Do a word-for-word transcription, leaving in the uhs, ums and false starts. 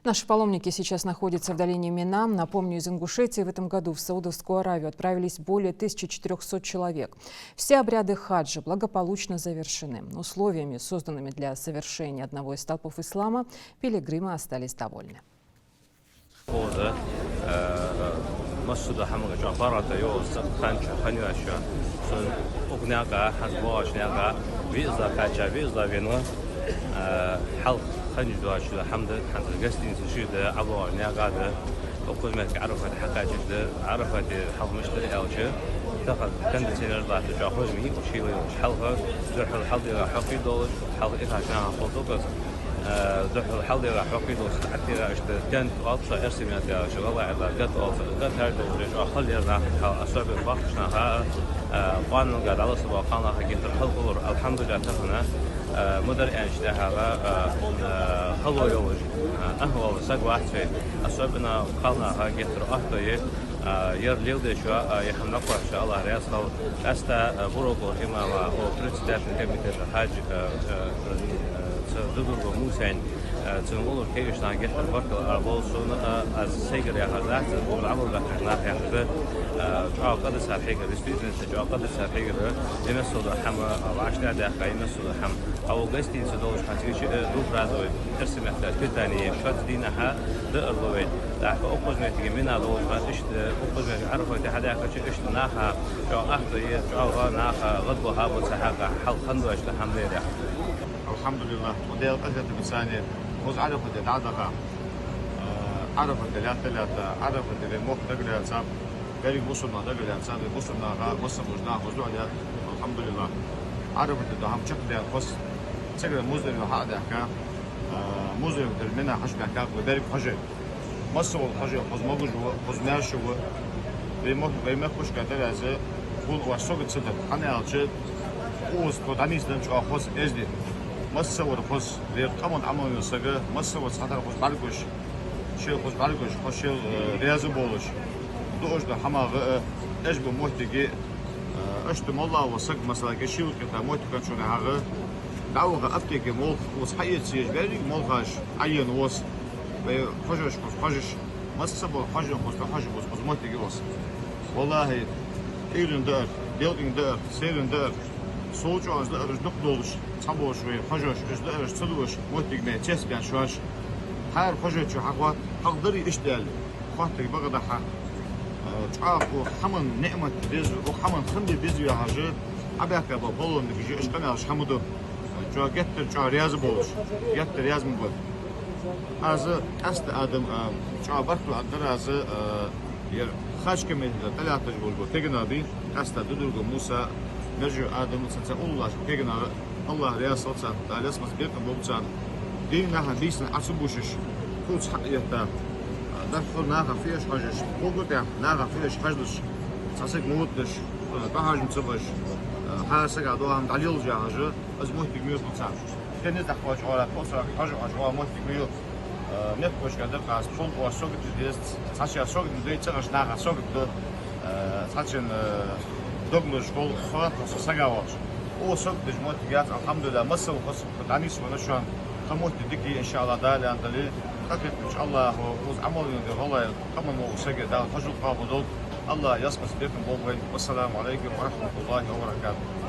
Наши паломники сейчас находятся в долине Мина. Напомню, из Ингушетии в этом году в Саудовскую Аравию отправились более тысячи четырёхсот человек. Все обряды хаджа благополучно завершены. Условиями, созданными для совершения одного из столпов ислама, пилигримы остались довольны. Хоза, э, массадола хӀамага чӀоагӀа паргӀата йолаш, ханча, ханваша. Цун укх наькъа, хӀанз боагӀача наькъа, веза кхаьча, веза вена, э, хьалха ханча доацаш дола хӀама да, хӀанз гостиница ши да, ӀобоагӀача наькъа да, укхаза метте Ӏарафате хьакхаьчача да, Ӏарафате хьалха мишта да аьлча, тахан кондиционер латта чӀоагӀа хоза ма йий, шийла йолаш хьалха, духхьал хьалдегӀа хьокхий долаш, хьалха ихача наха хоза укхаза, э, духхьал хьалдегӀа хьокхий долаш, хьатӀера иштта тент оал цох, эрсий меттала аьлча, гӀалгӀай аьлча гатта оал цох, гатта хьаьж долаш, чӀоагӀа хала яр нах, хьал особенно бахача наха, э, къоаналга дӀалаьца бола кхалнаха геттара хала хулар, алхьамдулиллахӀ, тахан, э, ма дарра аьннача тӀехьагӀа, э, э, хало йолаш, э, ахӀвал саг вац вай, особенно кхалнаха геттара оттаяь, а, ер леладечоа, а, ер хӀама дӀакхоачачоа АллахӀ раьза хилва. Къаьстта, а, Буро-ГӀалий имама, о, председатель комитета Хьажа, а, а, а, цу Дудурго Мусайна, а, цун уллув кагийча наха геттара баркал ала болаш сона, а, аз сайгара яхар дац, аз укхаза Ӏамал баьхкача наха яхар да, а, чӀоагӀа къа да цар хьегар, действительно, чӀоагӀа къа да цар хьегар, имеется в виду хӀама, а, вӀаштӀехьадаьккха, имеется в виду хӀама. А укх гостинице долаш хӀанз цига, э, двухразовый, эрсий меттала питание, шозза дийнахьа даар лу вайна. ТӀаккха укхаза метте Мина долаш хӀанз иштта, укхаза метте Ӏарафате хьадаьхкача иштта наха, чӀоагӀа ахта е, чӀоагӀа наха гӀадбаха ба цу хьакъехьа, хьалха хиннадоацаш дола хӀама леладаьха. АлхьамдулиллахӀ, укх Даьла къахетамца, хоза Ӏарафа ди дӀадаха. Э, Ӏарафа ди лаьтта-лаьтта, Ӏарафа ди вай мохк дагалаьцаб. Берригаш бусалба нах дагалаьцаб, бусалба наха, массаболча наха хоза духьал лаьтта, алхьамдулиллахӀ. Ӏарафа ди дола хӀама чакхдаьнна хоза, цигара Муздалифа хьа а даьхка, а, Муздалифа дара Мина хьачу баьхкаб берригаш хьажой. Массабола хьажой хоза могаш ва, хоза маьрша ва. Вай мохк-, вай мехкашка дара аз, хӀана оаш сагот ца даьд, хӀана аьлча, укхаза тхо дӀанийсденна чӀоагӀа хоза эздий. Массавар хоза, вай къаман Ӏамал йола саг, массавар цхьатарра хоза бӀаргагуш, шоайла хоза бӀаргагуш, хоза шоайла, э, раьза болаш, дуаш да хӀамах, э, эш ба моттиге, э, иштта моллагӀа вола саг, масала, кӀе шийла кӀита моттиг хиннача хана хьагӀа, дӀаваха аптеке молха, укхаза хьаэца езаш берригаш молхаш Ӏоена ва из. Вай хьажош хоза хьажаш, массабола хьажош хоза хьажа бус, хоза моттиг я из. ВаллахӀи, Ӏуйрийна даар, делкъийна даар, сайрийна даар, сов чӀоагӀа из даараш дукха долаш, цхьаболаш вай хьажош, из даараш ца дуаш, моттиг мел цецбаьнна шоаш. ХӀара хьажочо хьахатт, хьалха дарий иштта аьле, хоаттаргда бакъда хьа. Э, чӀоагӀа укх хӀаман ниӀмат беза, укх хӀаман хам бе беза яхаш, Ӏобаьхка бола паломникаш, уж къамаьлаш хӀама да. ЧӀоагӀа геттара чӀоагӀа раьза болаш, геттара раьза ма ба. Аз къаьстта Адам, а, чӀоагӀа баркал аргдар аз, а, ер хьаж комитета тӀалатташ болаш бола кагий нах бий, къаьстта Дудурго Муса, Мержой Адам, цхьацца уллаш кагий нах, АллахӀ раьза хилва царна, Дала ялсмале бекъам болба царна. Дийнахьа, бийсанна Ӏо ца бувцаш, куц хьа а этта, а, дӀахо наха фу эш хьожаш, кхоана тӀехьа наха фу эш хьожаш, цхьа саг ма вуташ, а, тӀахьожам ца беш, а, хӀара сага дола хӀама дӀалелаш яхаш, из моттиг муьйху царна. Кхы низ дӀакхоачаш оалар, кхо саг хьажа оалаш оала моттиг ма йий. Э, мехкашка дакъа аз пхьул оаш сагот де дезац, цхьачар сагот ма дой, цӀагӀарча наха сагот ду, э, цхьачун, э, дог луш хул, хьо, хьо со сага вахаш. Укхо сагот деш моттиг яц, алхьамдулиллахӀ, массавар хоза дӀанийсвенна шоана, тха моттиг дика я, иншааллахӀ, Дала аьнна дале, къахетамча АллахӀо, укхаза Ӏамал йола ди гӀалгӀай, къаман вола сага Дала хьажол кхоабадолда, АллахӀ ялсмале бекъам болба вайна. Вассаламу Ӏалайкум ва рахьматуллахӀи ва баракатухӀ.